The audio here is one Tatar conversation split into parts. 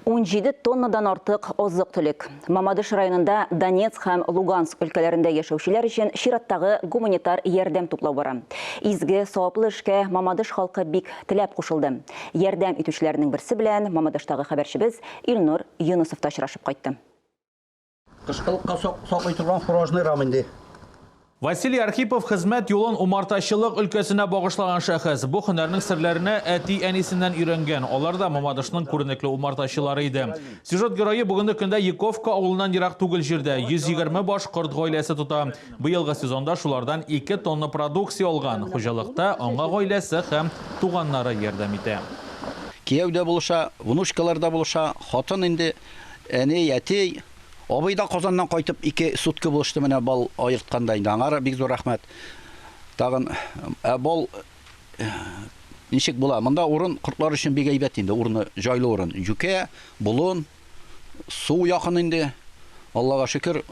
17 тоннадан артык азык-төлек. Мамадыш районында Донецк һәм Луганск өлкәләрендә яшәүчеләр өчен чираттагы гуманитар ярдәм туплау бара. Изге, саваплы эшкә Мамадыш халкы бик теләп кушылды. Ярдәм итүчеләрнең берсе белән Мамадыштагы хәбәрчебез Илнур Юнысов та очрашып кайтты. Кышкылыкка саклый торган фуражный рам инде. Василий Архипов хезмәт юлын умартачылык өлкәсенә багышлаган шәхес. Бу һөнәрнең серләренә әти-әнисеннән өйрәнгән. Алар да Мамадышның күренекле умартачылары иде. Сюжет герое бүгенге көндә Яковка авылыннан ерак түгел җирдә 120 баш корт гаиләсе тота. Быелгы сезонда шулардан 2 тонна продукция алган. Хуҗалыкта аңа гаиләсе һәм туганнары ярдәм итә. Кияү дә булыша, внучкалар да булыша, хатын инде Әни, әти, абый да Казаннан кайтып ике сутка булышты менә бал аертканда инде. Аңа бик зур рәхмәт. Тагын ә бал ничек була? Монда урын кортлар өчен бик әйбәт инде. Урыны җайлы урын. Юкә, болын, су якын инде. Аллага шөкер,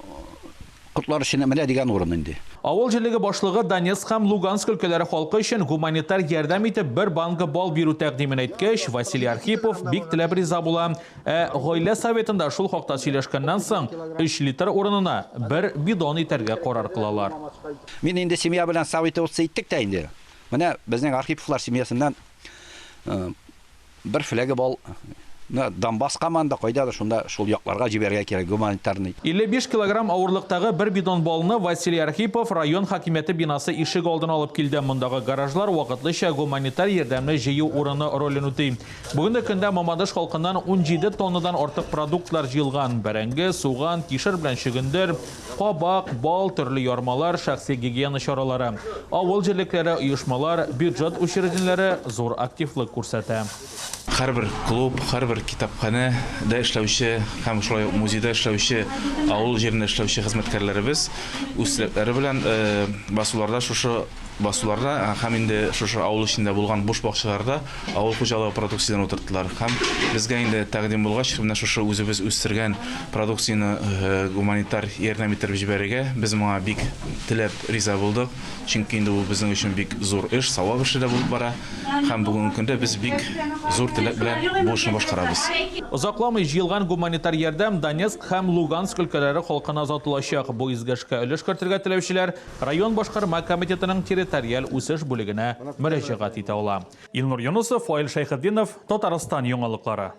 Кортлар өчен менә дигән урын инде. Авыл җирлеге башлыгы Донецк һәм Луганск өлкәләре халкы өчен гуманитар ярдәм итеп бер банка бал бирү тәкъдимен әйткәч, Василий Архипов бик теләп риза була. Ә гаилә советында шул хакта сөйләшкәннән соң, өч литр урынына бер бидон итәргә карар кылалар. Мин инде семья белән советоваться иттек тә инде. Менә безнең Архиповлар семьясыннан Бер фляга бал Донбасскамы анда, кайдадыр шунда шул якларга җибәрергә кирәк, гуманитарный. 55 килограмм авырлыктагы бер бидон балны Василий Архипов район хакимияте бинасы ишек алдына алып килде. Мондагы гаражлар вакытлыча гуманитар ярдәмне җыю урыны ролен үти. Бүгенге көндә Мамадыш халкыннан 17 тоннадан артык продуктлар җыелган, бәрәңге, суган, кишер белән чөгендер, Кабак, бал, төрле ярмалар, шәхси гигиена чаралары. Авыл җирлекләре, оешмалар, бюджет учреждениеләре зур активлык күрсәтә. Һәрбер клуб, һәрбер китапханәдә эшләүче һәм шулай ук музейда эшләүче, авыл җирендә эшләүче хезмәткәрләребез үз теләкләре белән басуларда шушы басуларда һәм инде шушы авыл эчендә булган буш бакчаларда авыл хуҗалыгы продукцияләрен утырттылар. Һәм безгә инде тәкъдим булгач, менә шушы үзебез үстергән продукцияне гуманитар ярдәм иттереп җибәрергә, без моңа бик теләп риза булдык. Чөнки инде бу безнең өчен бик зур эш, савап эше дә булып бара. Һәм бүгенге көндә без бик зур теләк белән бу эшне башкарабыз. Озакламый җыелган гуманитар ярдәм Донецк һәм Луганск өлкәләре халкына озатылачак. Бу изге эшкә өлеш кертергә теләүчеләр Район башкарма комитетының территориаль үсеш бүлегенә мөрәҗәгать итә ала. Илнур Юнысов, Фаил Шәйхетдинов, Татарстан яңалыклары.